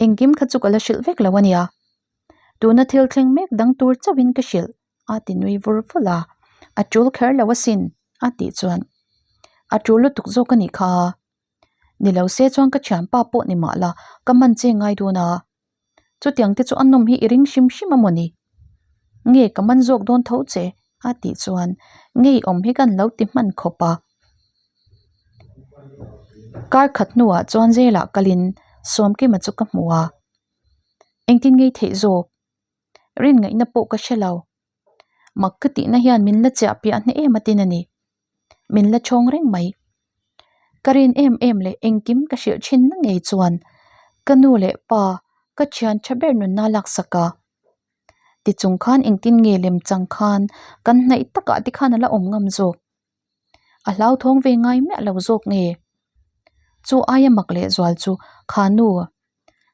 engkim kha chu ka la hrilh vek lo a nia. Tuna thil thleng mek dang tur chauhin ka hrilh a ti nui vur vul a, a tul kher lo asin a tih chuan a tul lutuk zawk a nih kha. Ni lo se chuan ka thianpa pawh ni mah la ka man che ngai dawn a, chutiang te chu a nawm hi i ring hrim hrim a mawni? Nge ka man zawk dawn tho che a tih chuan ngeiawm hi kan lo ti hman khawp a. Kar khat hnuah chuan zelah kalin Sawmkima chu ka hmu a, engtin ngei theih zawk? Rin ngaihna pawh ka hre lo. Mak ka tihna hian min la chiah piah hneh em atin a ni. Min la chhawng reng mai. Ka rin em em leh engkim ka hrilh thin na ngei chuan ka nu leh pa ka thian tha ber nunna laksak a. Tichung khan engtin nge lem chang khan kan hnaih takah te khan a la awm ngam zawk. A hlauthawng ve ngai miah lo zawk nge? Chu aia mak leh zual chu kha nu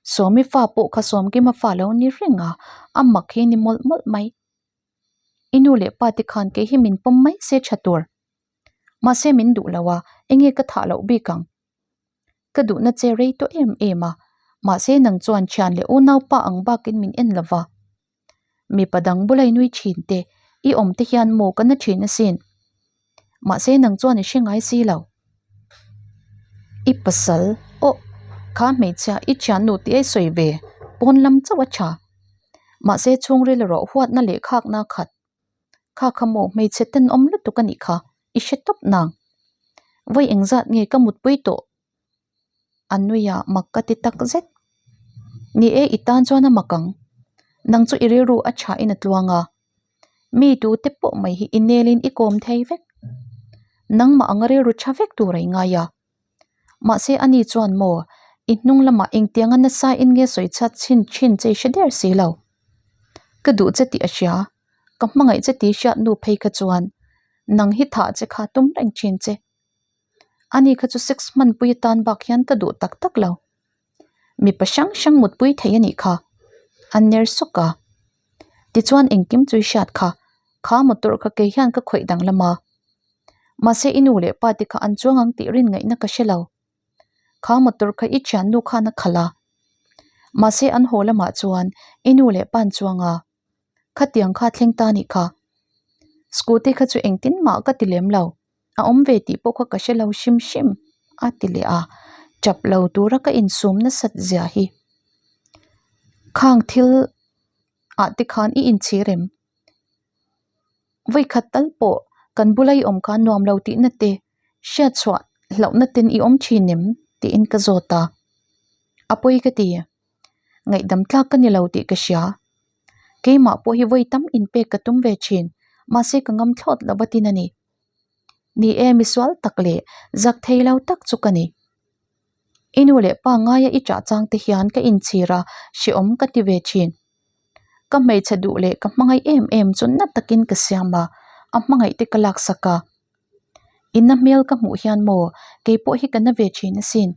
Sawmi fa pawh kha Sawmkima fa lo ni reng a, a mak hi ni mawlh mawlh mai. I nu leh pa te khan kei hi min pawm mai se tha tur. Mahse min duh lo a, enge ka thah loh bik ang? Ka duhna che rei tawh em em a, mahse nang chuan thian leh unaupa ang bakin min en lo va. Mipa dang bula i nui thin te, i awm te hian maw ka na thin asin. Mahse nang chuan i hre ngai si lo. I pasal, aw, kha hmeichhia i thiannu tih a i sawi ve, pawn lam chauh a tha. Mahse chhungril erawh huatna leh khakna a khat. Kha kha maw hmeichhe tenawm lutuk a nih kha, i hre tawp nang. Vawi engzat nge ka mutpui tawh? A nui a mak ka ti tak zet. Ni e, i tan chuan a mak ang. Nang chu i rilru a thain a tluang a. Mi tute pawh mai hi i nelin i kawm thei vek. Nangmah anga rilru tha vek tur a i ngai a. Mahse ani chuan maw i hnung lamah engtianga nasa in nge sawi chhiat chhin thin che i hre der si lo. Ka duh che tih a hria, ka hmangaih che tih hriat nu phei kha chuan nang hi thah che kha tum reng thin che. Ani kha chu sex hmanpui atan bak hian ka duh tak tak lo. Mipa hrang hrang mutpui thei a nih kha. A ner sawk a. Tichuan engkim chu i hriat kha, kha motor kha kei hian ka khawih danglam a. Mahse i nu leh pa te kha an chuang ang tih rin ngaihna ka hre lo. Kha motor kha i thiannu khan a khalh a. Mahse an haw lamah chuan i nu leh pa an chuang a. Khatiang kha thleng ta nih kha. Scooty kha chu engtin mah ka ti lem lo. A awm ve tih pawh kha ka hre lo hrim hrim a ti leh a, tap lo tura ka insum nasat zia hi. Khang thil ah te khan i inchhir em? Vawikhat tal pawh kan bula i awm khan nuam lo tihna te, hriatchhuah hlauhna ten i awm thin em? tiin ka zawt a, a pawi ka ti. Ngaihdam tlak ka ni lo tih ka hria. Keimah pawh hi vawi tam inpek ka tum ve thin, mahse ka ngam thlawt lo va tin a ni. Ni e, misual tak leh zak thei lo tak chu ka ni. I nu leh pa ngaia i chah chang te hian ka inchhir a, hrehawm ka ti ve thin. Ka hmeichhe duh leh ka hmangaih em em chu na takin ka siam a, a hmangaih te ka laksak a. Inna hmel ka hmuh hian maw keipawh hi ka na ve thin asin.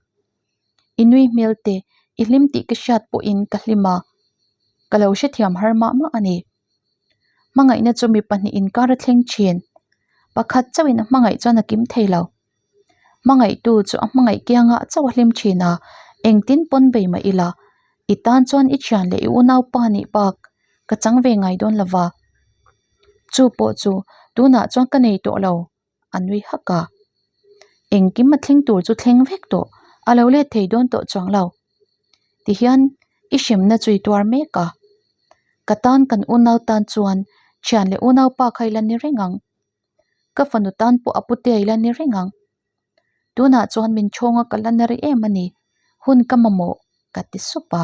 I nui hmel te, i hlim tih ka hriat pawhin ka hlim a, ka lo hrethiam har mah mah a ni. Hmangaihna chu mi pahnih inkar a thleng thin. Pakhat chauhin a hmangaih chuan a kim thei lo. Hmangaihtu chu a hmangaih kiangah chauh a hlim thin a, engtin pawn bei mah ila, i tan chuan i thian leh i unaupa nih bak ka chang ve ngai dawn lo va. Chu pawh chu tunah chuan ka nei tawh lo. a nui hak a. Engkim a thleng tur chu thleng vek tawh, a lo let thei dawn tawh chuang lo. Tihian i hremna chu i tuar mek a. Ka tan kan unau tan chuan thian leh unaupa kha i la ni reng ang. Ka fanu tan pawh a putea i la ni reng ang. Tunah chuan min chhawnga ka la na rih em a ni, hun ka mamawh ka ti sup a.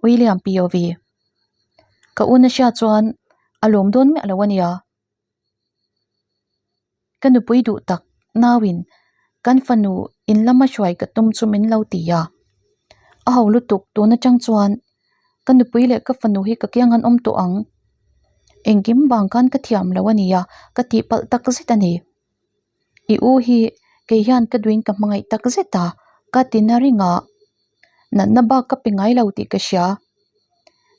William POV. Ka una hria chuan a lawm dawn miah lo a nia. Ka nupui duh tak nauin kan fanu in lama hruai ka tum chu min lo ti a, a ho lutuk tun atang chuan ka nupui leh ka fanu hi ka kiang an awm tawh ang, engkim vang khan ka thiam lo a nia ka tihpalh tak zet a ni. I u hi. Kei hian ka duhin ka hmangaih tak zet a, ka ti na ring a. Natna bak ka pe ngai lo tih ka hria.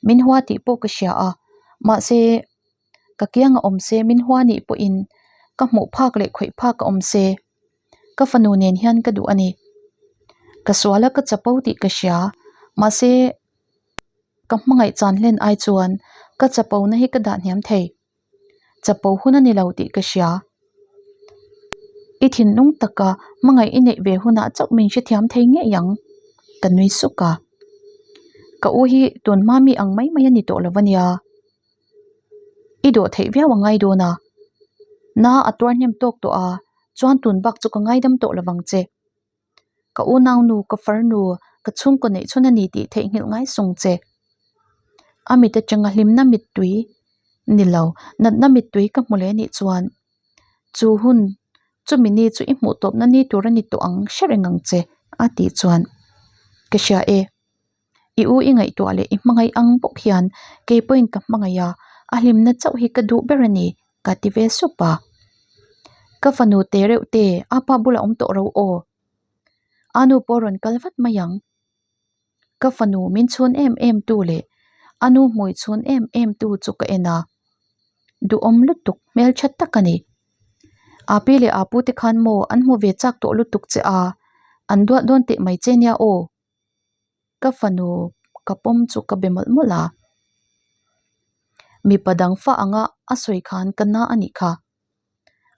Min hua tih pawh ka hria a, mahse ka kiang a awm se min hua nih pawhin ka hmuh phak leh khawih phak a awm se ka fanu nen hian ka duh a ni. Ka sual a ka chapo tih ka hria, mahse ka hmangaih chan hlen ai chuan ka chapo na hi ka dah hniam thei. Chapo hun a ni lo tih ka hria. I thinlung taka hmangaih i neih ve hunah chauh min hrethiam thei ngei ang, ka nui suk a. Ka u hi tun hma mi ang mai mai a ni tawh lo a nia. I dawh theih viau a ngai dawn a. Na a tuar hnem tawk tawh a, chuan tun bak chu ka ngaidam tawh lo vang che. Ka unaunu, ka farnu, ka chhungkaw neih chhun a ni tih theihnghilh ngai sung che. A mit atanga hlimna mittui ni lo, natna mittui ka hmu leh anih chuan chu hun chumi ni chu i hmuh tawpna ni tur a ni tawh ang hre reng ang che a tih chuan ka hria e. I u i ngaihtuah leh i hmangaih ang bawk hian kei pawhin ka hmangaih a, a hlimna chauh hi ka duh ber a ni ka ti ve sup a. Ka fanu te reuh te a pa bulah awm tawh ro aw. A nu pawh rawn kal vat mai ang. Ka fanu min chhun em em tu leh a nu hmui chhun em em tu chu ka en a. Duhawm lutuk hmeltha tak a ni. A pi leh a pu te khan maw an hmu ve chak tawh lutuk che a, an duat dawn teh mai che nia aw. Ka fanu ka pawm chu ka be mawlh mawlh a. Mipa dang fa anga a sawi khan ka na a nih kha.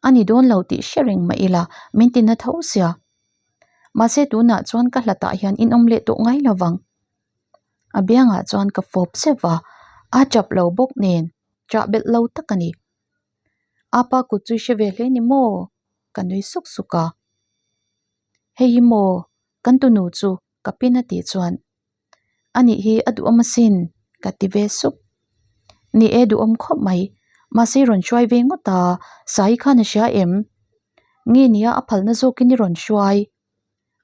A ni dawn lo tih hre reng mah ila min ti na tho sia. Mahse tunah chuan ka hlatah hian in awm leh tawh ngai lo vang. A biangah chuan ka fawp zeuh va, a chap lo bawk nen chah belh lo tak a ni. A pa kut chu i hre ve hle ni maw? Ka nui suk suk a. Hei hi maw kan tunu chu ka pin a tih chuan anih hi a duhawm asin ka ti ve sup. Ni e duhawm khawp mai mahse i rawn hruai ve ngawt a Sai khan a hria em? Nge nia a phalna zawkin i rawn hruai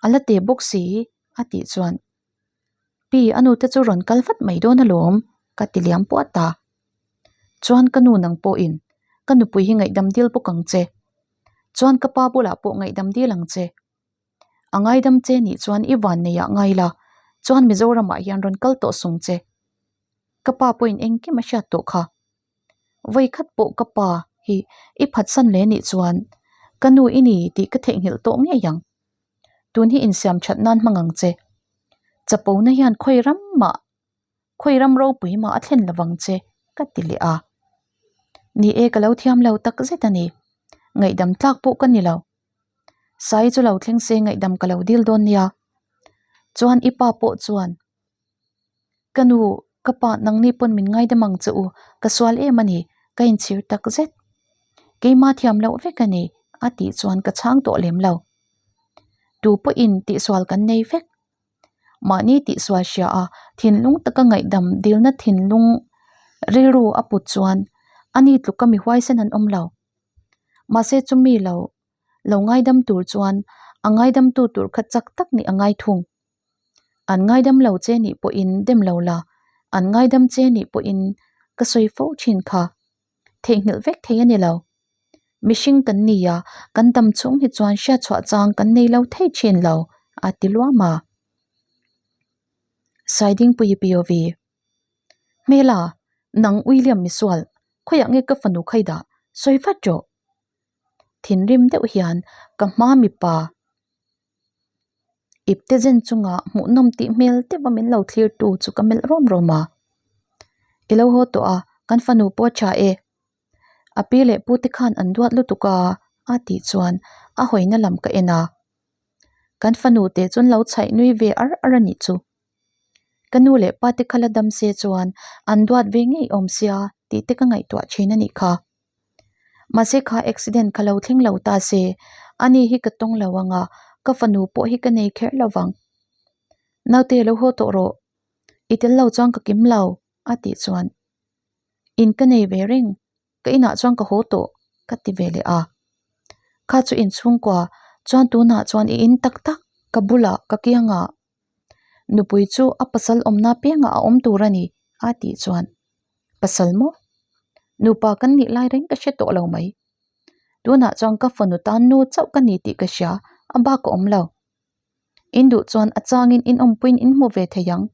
a la te bawk si a tih chuan Pi a nu te chu rawn kal vat mai dawn alawm ka ti liam puat a. Chuan ka nu nang pawhin ka nupui hi ngaihdam dil bawk ang che. Chuan ka pa bulah pawh ngaihdam dil ang che. A ngaidam che nih chuan i van nei ah ngai la, chuan Mizoramah hian rawn kal tawh sung che. Ka pa pawhin engkim a hriat tawh kha. Vawi khat pawh ka pa hi i phatsan leh nih chuan ka nu i ni tih ka theihnghilh tawh ngei ang. Tun hi insiam that nan hmang ang che. Chapona hian khawi ram mah khawi ram ropui mah a thlen lovang che ka ti leh a. Ni e ka lo thiam lo tak zet a ni. Ngaihdam tlak pawh ka ni lo. Sai chu lo thleng se ngaihdam ka lo dil dawn nia. Chuan i pa pawh chuan Ka nu, ka pa nangni pawn min ngaidam ang che u, ka sual em a ni, ka inchhir tak zet. Keimah thiam loh vek a ni a tih chuan ka chhang tawh lem lo. Tu pawhin tihsual kan nei vek. Mahni tihsual hria a, thinlung taka ngaihdam dilna thinlung rilru a put chuan ani tluka mi huaisen an awm lo. Mahse chumi lo lo ngaidam tur chuan a ngaidamtu tur kha chak tak nih a ngai thung. An ngaidam lo che nih pawhin dem lo la, an ngaidam che nih pawhin ka sawi fo thin kha. Theihnghilh vek thei a ni lo. Mihring kan ni a, kan dam chhung hi chuan hriatchhuah chang kan nei lo thei thin lo, a ti luam a. Saidingpuii POV. Hmela, nang William misual, khawiah nge ka fanu khai dah, sawi vat rawh. Thinrim deuh hian ka hma mipa ipte zen chunga hmuhnawm tih hmel deuh a min lo thlir tu chu ka melh rawm rawm a. I lo haw tawh a, kan fanu pawh a tha e. A pi leh pu te khan an duat lutuk a a tih chuan a hawina lam ka en a. Kan fanu te chuan lo chhaih nui ve ar ar a nih chu. Ka nu leh pa te kha la dam se chuan an duat ve ngei awm sia tih te ka ngaihtuah thin a nih kha. Mahse kha accident kha lo thleng lo ta se, ani hi ka tawng lo ang a, ka fanu pawh hi ka nei kher lo vang. Naute lo haw tawh rawh, i tel lo chuan ka kim lo a tih chuan in ka nei ve reng, ka inah chuan ka haw tawh ka ti ve leh a. Kha chu inchhungkua chuan tunah chuan i in tak tak ka bulah ka kiangah Nupui chu a pasal awmna piangah a awm tur a ni a tih chuan pasal maw? Nupa kan nih lai reng ka hre tawh lo mai. Tunah chuan ka fanu tan nu chauh ka ni tih ka hria A bak a awm lo. In duh chuan a changin in awmpuiin in hmu ve thei ang.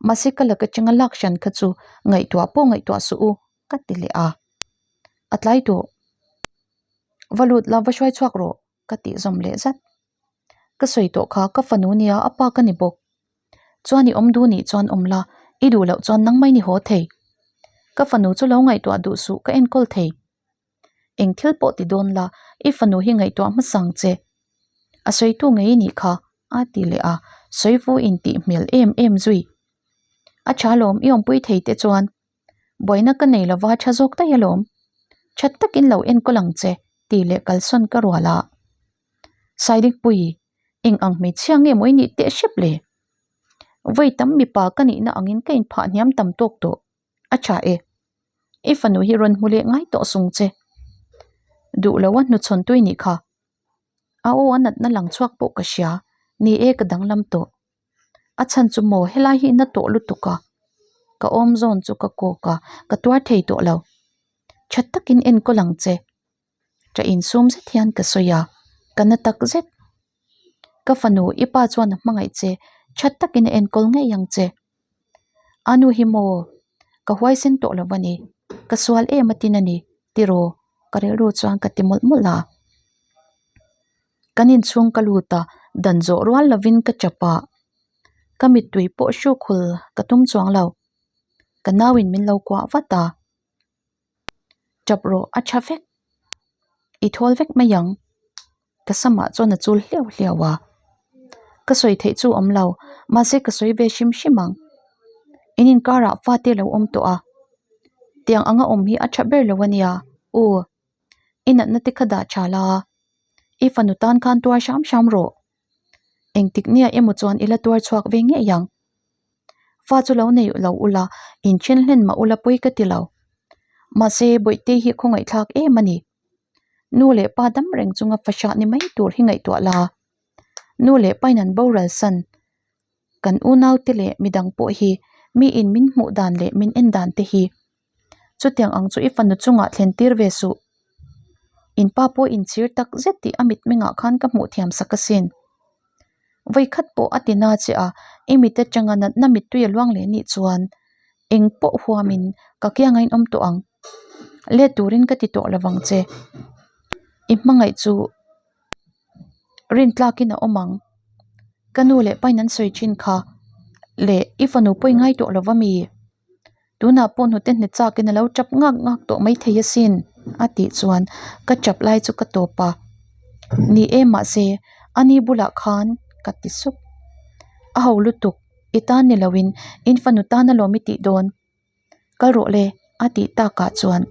Mahse ka lak atanga lak hran kha chu ngaihtuah pawh ngaihtuah suh u ka ti leh a. A tlai tawh. Va lut la va hruai chhuak rawh ka tih zawm leh zat. Ka sawi tawh kha ka fanu nia a pa ka ni bawk. Chuan i awm duh nih chuan awm la, i duh loh chuan nangmah in i haw thei. Ka fanu chu lo ngaihtuah duh suh ka enkawl thei. Eng thil pawh ti dawn la, i fanu hi ngaihtuah hmasa ang che. A sawitu ngei i nih kha, a ti leh a, sawivu intih hmel em em zui. A tha lawm, i awmpui thei te chuan buaina ka nei lova tha zawk daih alawm. That takin lo enkawl ang che, tih leh kalsawn ka rual a. Saidikpui, eng ang hmeichhia nge maw i nih teh hrep le? Vawi tam mipa ka nihna angin ka inphah hniam tam tawk tawh. A tha e. I fanu hi rawn hmu leh ngai tawh sung che. Duh lo a hnuchhawn tui nih kha. A aw a natna lang chhuak pawh ka hria. Ni e ka danglam tawh. A chhan chu maw helai hi na tawh lutuk a. Ka awm zawn chu ka kawk a, ka tuar thei tawh lo. Tha takin enkawl ang che. Ka insum zet hian ka sawi a, ka na tak zet. Ka fanu i pa chuan a hmangaih che, tha takin a enkawl ngei ang che. A nu hi maw? Ka huaisen tawh lo a ni, ka sual em a tin a ni tiraw? Ka rilru chuan ka ti mawlh mawlh a. Kan inchhung ka lut a, dan zawh rual lovin ka chap a, ka mittui pawh hruk hul ka tum chuang lo. Ka nauin min lo kuah vat a. Tap rawh a tha vek. I thawl vek mai ang. Ka samah chuan a chul hliau hliau a. Ka sawi theih chu awm lo, mahse ka sawi ve hrim hrim ang. In inkarah fate lo awm tawh a. Tiang anga awm hi a tha ber lo a nia, u. I natna te kha dah tha la. I fanu tan khan tuar hram hram rawh. Engtik nia emaw chuan i la tuar chhuak ve ngei ang. Fa chu lo nei lo ula, inthen hlen mah ula pawi ka ti lo. Mahse, Bawihtei hi khawngaihthlak em a ni. Nu leh pa dam reng chunga fahrah ni mai tur hi ngaihtuah la. Nu leh pain an boral san. Kan unaute leh midang pawh hi miin min hmuh dan leh min en dan te hi Chutiang ang chu i fanu chungah thlen tir ve suh. In pa pawh inchhir tak zet tih a mitmengah khan ka hmuh thiam sak asin. Vawikhat pawh a ti na che a, i mit atanga natna mittui a luang leh nih chuan eng pawh huamin ka kiang a inawm tawh ang. Let turin ka ti tawh lovang che. I hmangaih chu rintlakin a awm ang. Ka nu leh pain an sawi thin kha leh i fanu pawh i ngai tawh lova mi? Tunah pawh hnute hne chakin a lo tap ngak ngak tawh mai thei asin a tih chuan ka tap lai chu ka tawp a. Ni e mahse ani bulah khan ka ti sup. A ho lutuk i tan ni loin in fanu tan alawm i tih dawn. Kal rawh le a tih takah chuan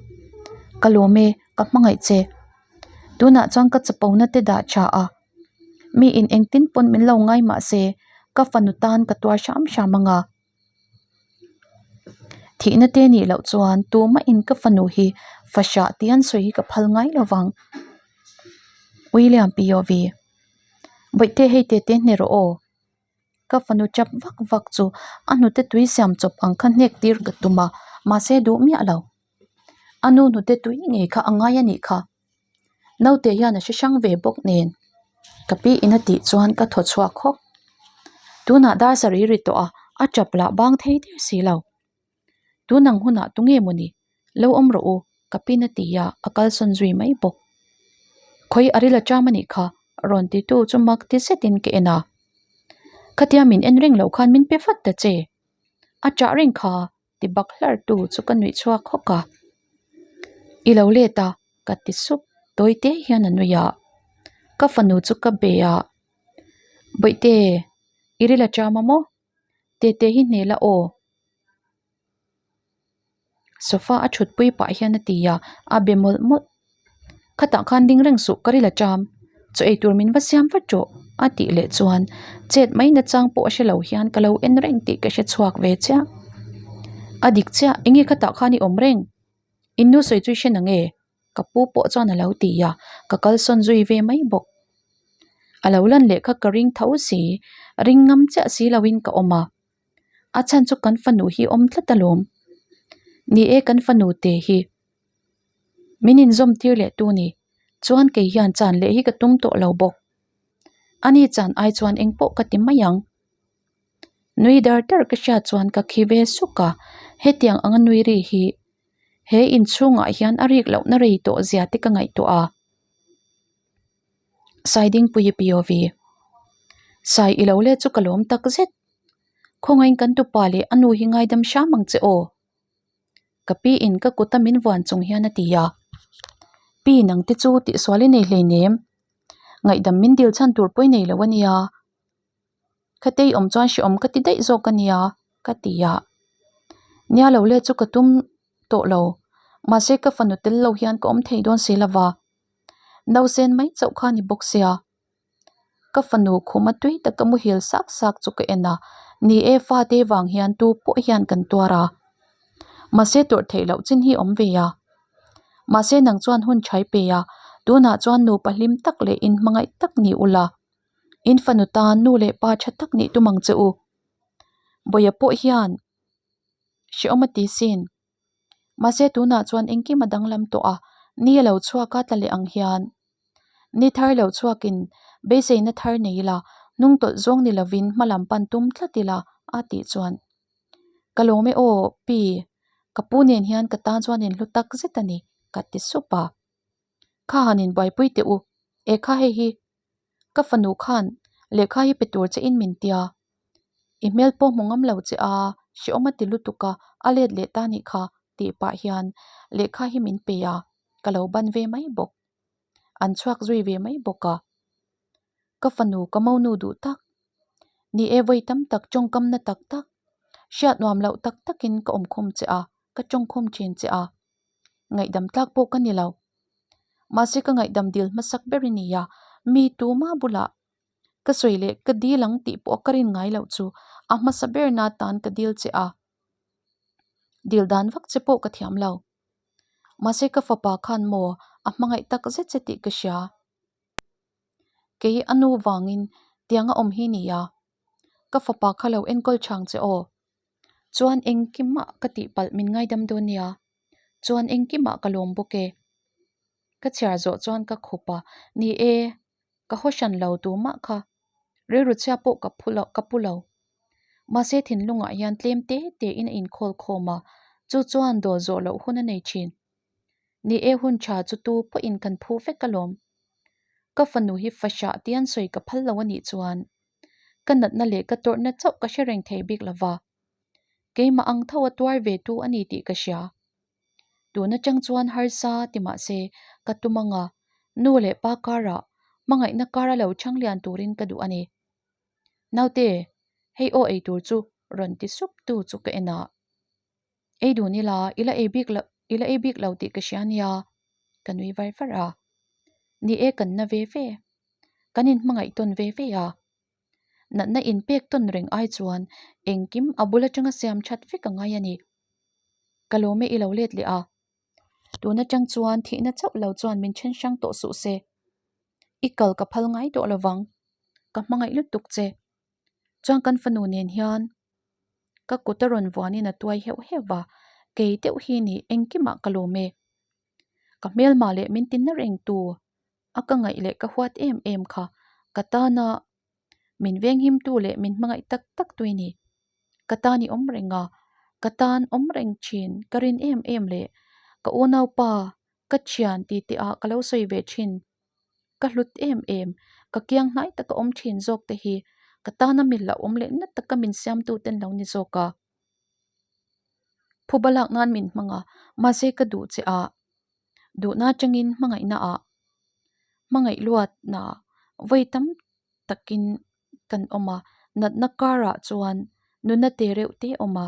ka lawm e ka hmangaih che. Tunah chuan ka chapona te dah tha a. Mi in engtin pawn min lo ngai mahse ka fanu tan ka tuar hram hram ang a. Thihna te nih loh chuan tumah in ka fanu hi fahrah tih an sawi hi ka phal ngai lo vang. William POV Bawihte hei te te hne rawh aw. Ka fanu chap vak vak chu a hnute tui siam chawp ang kha hnek tir ka tum a, mahse duh miah lo. A nu hnute tui ngei kha a ngai a nih kha. Naute hian a hre hrang ve bawk nen ka pi in a tih chuan ka thaw chhuak hawk. Tunah dar sarih ri tawh a, a tap lah bang thei der si lo. Tunang hunah tunge mawni? Lo awm rawh u, ka pin a ti a, a kalsawn zui mai bawk. Khawi a ril a ṭam a nih kha, rawn titu chu mak ti zetin ka en a. Khatia min en reng loh khan min pe vat ta che. A ṭah reng kha ti bak hlar tu chu ka nuih chhuak hawk a. I lo let a, ka ti sup, tawi te hian a nui a. Ka fanu chu ka be a, Bawihte, i ril a ṭam a maw? Tete hi hne la aw. Sofa a thut pui pah hian a ti a, a be mawlh mawlh. Khatah khan ding reng suh ka ril a ṭam, chaw ei tur min va siam vat rawh a tih leh chuan chet mai nachang pawh a hre lo hian ka lo en reng tih ka hre chhuak ve chiah. A dik chiah enge khatah khan i awm reng? In nu sawi chu i hre nange? Ka pu pawh chuan a lo ti a, ka kalsawn zui ve mai bawk. A lo lan leh kha ka ring tho si, ring ngam chiah si loin ka awm a. A chhan chu kan fanu hi awm tlat alawm. Ni e kan fanu te hi min inzawm tir leh tu ni. Chuan kei hian chan leh hi ka tum tawh lo bawk. Ani chan ai chuan eng pawh ka ti mai ang. Nui dar dar ka hriat chuan ka khi ve suk a, hetiang anga nui ri hi he inchhungah hian a rik lohna rei tawh zia te ka ngaihtuah a. Saidingpuii POV. Sai i lo let chu ka lawm tak zet. Khawngaiin kan tupa leh a nu hi ngaidam hram ang che aw. Ka pi in ka kut a min vuan chung hian a ti a. Pi nang te chu tihsual i nei hleinem. Ngaihdam min dil chhan tur pawh i nei lo a nia. Khatei awm chuan hrehawm ka ti daih zawk a nia ka ti a. Nia lo let chu ka tum tawh lo. Mahse ka fanu tel lo hian ka awm thei dawn si lova. Nausen mai chauh kha a ni bawk sia. Ka fanu khuma tui taka muhil sak sak chu ka en a, ni e fate vang hian tu pawh hian kan tuar a. Mahse tawrh theih loh chin hi awm ve a. Mahse nang chuan hun thai pe a, tunah chuan nupa hlim tak leh inhmangaih tak ni ula. In fanu tan nu leh pa tha tak nih tum ang che u. Bawia pawh hian hrehawm a ti sin. Mahse tunah chuan engkim a danglam tawh a, ni a lo chhuak a tla leh ang hian ni thar lo chhuakin beiseina thar nei ila, hnung tawlh zawng ni lovin hma lam pan tum tlat ila a tih chuan Ka lawm e aw pi, ka pu nen hian ka tan chuan in hlu tak zet a ni ka ti sup a. Kha han inbuaipui teh u, e kha hei hi Ka fanu khan lehkha hi pe tur che in min tia. I hmel pawh hmu ngam lo che a, hrehawm a ti lutuk a, a let leh ta nih kha tih pah hian lehkha hi min pe a, ka lo ban ve mai bawk. An chhuak zui ve mai bawk a. Ka fanu ka monu duh tak. Ni e vawi tam tak tawngkamna tak tak, hriat nuam loh tak takin ka awmkhawm che a, ka tawngkhawm thin che a. Ngaihdam tlak pawh ka ni lo. Mahse ka ngaihdam dil hmasak ber i ni a, mi tuma bulah ka sawi leh ka dil ang tih pawh ka rin ngai loh chu a hmasa ber na tan ka dil che a. Dil dan vak che pawh ka thiam lo. Mahse ka fapa khan maw a hmangaih tak zet che tih ka hria. Kei a nu vangin tiang a awm hi ni a, ka fapa kha lo enkawl chang che aw. Chuan engkimah ka tihpalh min ngaidam dawn nia. Chuan engkimah ka lawm bawk e. Ka chhiar zawh chuan ka khup a, ni e, ka haw hran lo tumah kha. Rilru chhia pawh ka phu lo, ka pu lo. Mahse thinlungah hian tlem te tein a inkhawl khawm a, chu chuan dawl zawh loh hun a nei thin. Ni e hun tha chu tu pawhin kan phu vek alawm. Ka fanu hi fahrah tian sawi ka phal lo a nih chuan ka natna leh ka tawrhna chauh ka hre reng thei bik lova. Keimah ang tho a tuar ve tu a ni tih ka hria. Tun atang chuan harsa ti mah se ka tum anga nu leh pa karah hmangaihna kara lo chhang lian turin ka duh a ni. Naute, hei aw ei tur chu rawn ti sup tu chu ka en a. Ei dun ila, i la ei bik lo, i la ei bik lo tih ka hria nia, ka nui var var a. Ni e kan na ve ve, kan inhmangaih tawn ve ve a. Natna inpek tawn reng ai chuan engkim a bul atanga siam that vek a ngai a ni. Ka lawm e i lo let leh a. Tun atang chuan thihna chauh lo chuan min then hrang tawh suh se. I kal ka phal ngai tawh lovang, ka hmangaih lutuk che. Chuan kan fanu nen hian ka kut a rawn vuanin a tuai heuh heuh va, kei deuh hi ni engkimah ka lawm e. Ka hmelma leh min tinna reng tu a ka ngaih leh ka huat em em kha ka tana min venghim tu leh min hmangaih tak tak tui ni. Ka tan i awm reng a, ka tan awm reng thin ka rin em em leh ka unaupa ka thian ti teh ah ka lo sawi ve thin. Ka hlut em em, ka kiang hnai taka awm thin zawk te hi ka tana mi hlauhawm leh na taka min siamtu ten lo ni zawk a. Phuba lak nan min hmang a, mahse ka duh che a, duhna atangin hmangaihna ah, hmangaih luatna vawi tam takin kan awm a, natna karah chuan nunna te reuh te awm a.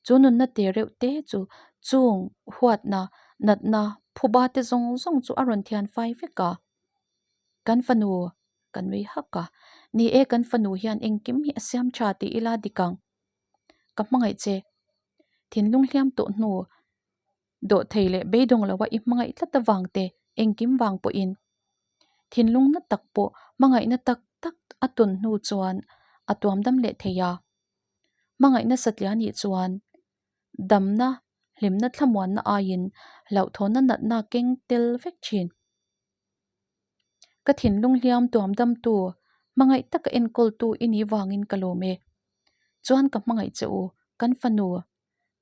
Chu nunna te reuh te chu chung huatna, natna, phuba te zawng zawng chu a rawn thian fai vek a. Kan fanu ka nui hak a, ni e kan fanu hian engkim hi a siam tha tih ila dik ang. Ka hmangaih che. Thinlung hliam tawh hnu dawhthei leh beidawng loa i hmangaih tlat avang te engkim vang pawhin thinlung na tak pawh hmangaihna tak tak a tawn hnu chuan a tuam dam leh thei a. Hmangaihna satliah nih chuan damna, hlimna thlamuanna aiin hlauhthawnna natna keng tel vek thin. Ka thinlung hliam tuam damtu Hmangaih taka enkawltu i nih vangin ka lawm e. Chuan ka hmangaih che u, kan fanu.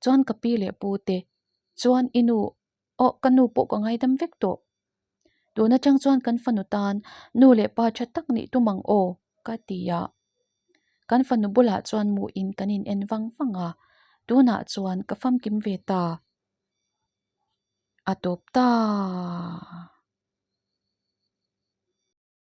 Chuan ka pi leh pu te. Chuan i nu, aw ka nu pawh ka ngaidam vek tawh. Tun atang chuan kan fanu tan nu leh pa tha tak nih tum ang aw, ka ti a. Kan fanu bulah chuan mu in kan in en vang vang a, tunah chuan ka famkim ve ta. A tawp ta.